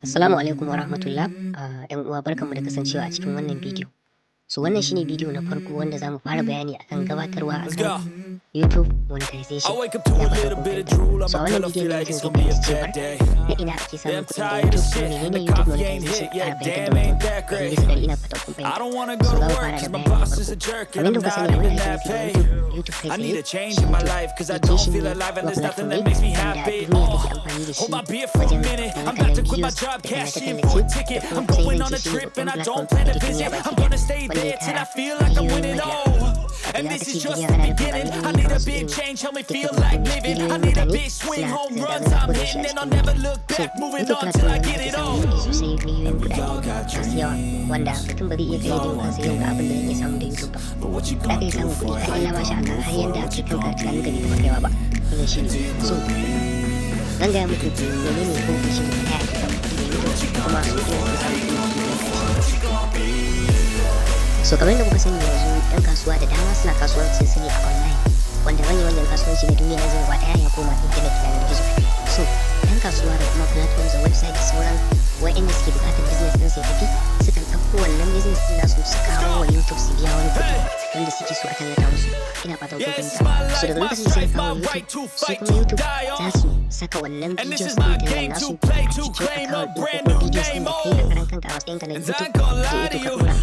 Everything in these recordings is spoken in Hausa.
Assalamu alaikum wa rahmatullah. ‘Yan uwa, barkanmu da kasancewa a cikin wannan bidiyo. So wannan shine bidiyo na farko wanda zamu fara bayani akan gabatarwa akan YouTube monetization. Ina fatan kun fahimta. So a wannan bidiyon ne mutum zai fahimci cewar na ina ake samun kuɗin da YouTube, kuma menene YouTube monetization, ƙara fahimtar da mutum 100%. Ina fatan kun fahimta. So za mu fara da bayani na farko. Kamar yadda kuka sani, abin da ake nufi da YouTube kai tsaye shi YouTube application ne kuma platform ne wanda duniya take amfani da shi wajen kalle-kallen videos da tallace-tallace, da kuma kusan zan ce shi ne babban platform da duniya baki ɗaya wanda ya tara biliyoyin mabiya. Wato idan aka ce biliyan, ana nufin ba miliyoyi kamar su irin TikTok ba, biliyoyin mutane suna zirga-zirga ko da yaushe a cikin YouTube. So YouTube platform ne wanda ake samun kuɗi sosai, miliyoyin kuɗaɗe masu yawa, wanda mutum ba zai iya ƙayyade wa kansa yau ga abin da zan iya samu da YouTube ba. Za ka iya samun kuɗi har illa masha Allah, har yanda kai kanka tunaninka bai taɓa kaiwa ba. Wannan shi ne. So zan gaya muku menene, ko in ce muku ta yaya ake samun kuɗi da YouTube, kuma su ina suke samun kuɗi da ƙarshe. So kamar yadda kuka sani, yanzu 'yan kasuwa da dama suna kasuwancin su ne a online, wanda manya-manyan kasuwanci na duniya yanzu gaba ɗaya ya koma internet, yanar gizo. So 'yan kasuwa da kuma platforms da website da sauran wa'inda suke buƙatar business ɗin su ya tafi, sukan ɗauko wannan business ɗin nasu su kawo wa YouTube, su biya wani kuɗi wanda suke so a tallata musu. Ina fatan kun fahimta. So daga lokacin da suka kawo YouTube, su kuma YouTube za su saka wannan videos ɗin tallan nasu a cikin account ɗin ko kuma videos ɗin da kai a karan kanka a matsayinka na YouTube creator ka ɗora,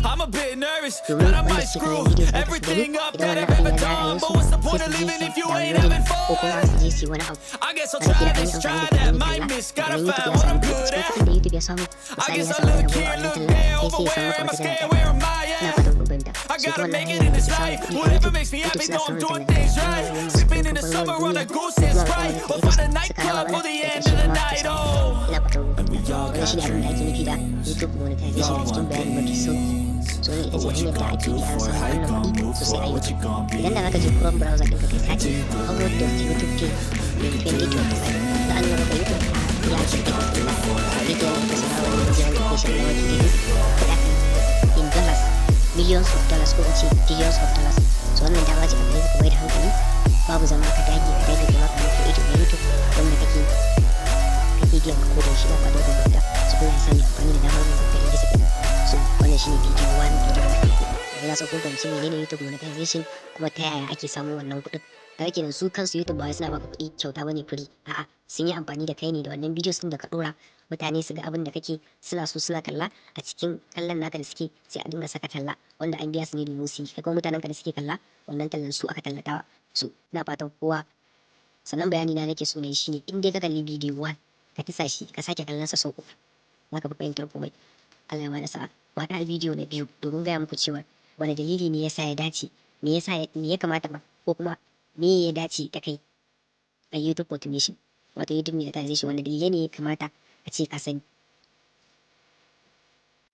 domin wanda suke kallon videos ɗinka su gani. Idan wannan abin ya ja ra'ayinsu, sai su je su downloading ko kuma su je su yi wani abu. Kaga kenan an yi amfani da kai, an yi talla. Daga nan YouTube ya samu kuɗi. Cikin kuɗin da YouTube ya samu, misali ya samu dala 10 a wannan tallan, kai sai ya samu maka wata dala 1. Ina fatan kun fahimta. So ta wannan hanyar da ake samun kuɗi a YouTube. YouTube suna samun tallan manyan masu kamfanonin duniya da kuma al'ummar creators suka raba mana, da ƙarshe kuma su samu. Ina fatan kun fahimta. Wannan shine abin da ake nufi da YouTube monetization a cikin bayani mafi sauki. So wannan ita ce hanyar da ake bi ana samun wannan kuɗi sosai a YouTube. Idan da zaka je Chrome browser ɗinka, kai searching "how does YouTube pay in 2025", za a nuna maka YouTube ya kirkira talla bidiyon da kuka saurara, wannan bidiyon da kuke shan na daidai kuɗaɗe in dollars, millions of dollars, ko in ce billions of dollars. So wannan dama ce a gare ka, mai da hankali, babu zama, ka dage, ka dage, kai maka creative na YouTube wanda kake biyan ka ko da yaushe. Ina fatan kun fahimta. So Allah ya sani amfani da damar mu 100%. So wannan shine bidiyo 1, bidiyo na farko. Yanzu na san kun fahimci menene YouTube monetization, kuma ta yaya ake samun wannan kuɗin. Kaga kenan su kansu YouTube ba wai suna baka kuɗi kyauta bane free. A'a, sun yi amfani da kai ne da wannan videos ɗin da ka ɗora, mutane su ga abin da kake suna so, suna kalla. A cikin kallon naka da suke, sai a dinga saka talla wanda an biya su ne domin su yi. Kai kuma mutanen ka da suke kalla wannan tallan, su aka tallatawa. So ina fatan kowa. Sannan bayani na nake so na yi shine, in dai ka kalli bidiyo 1, ka tisa shi, ka sake kallon sa sau uku, zaka fi fahimtar komai. Allah ya bada sa'a. Mu haɗu a bidiyo na biyu domin gaya muku cewa wani dalili ne yasa ya dace, me yasa, me ya kamata ma, ko kuma me ya dace da kai a YouTube automation, wato YouTube monetization. Wanda dalilai ne ya kamata a ce ka sani?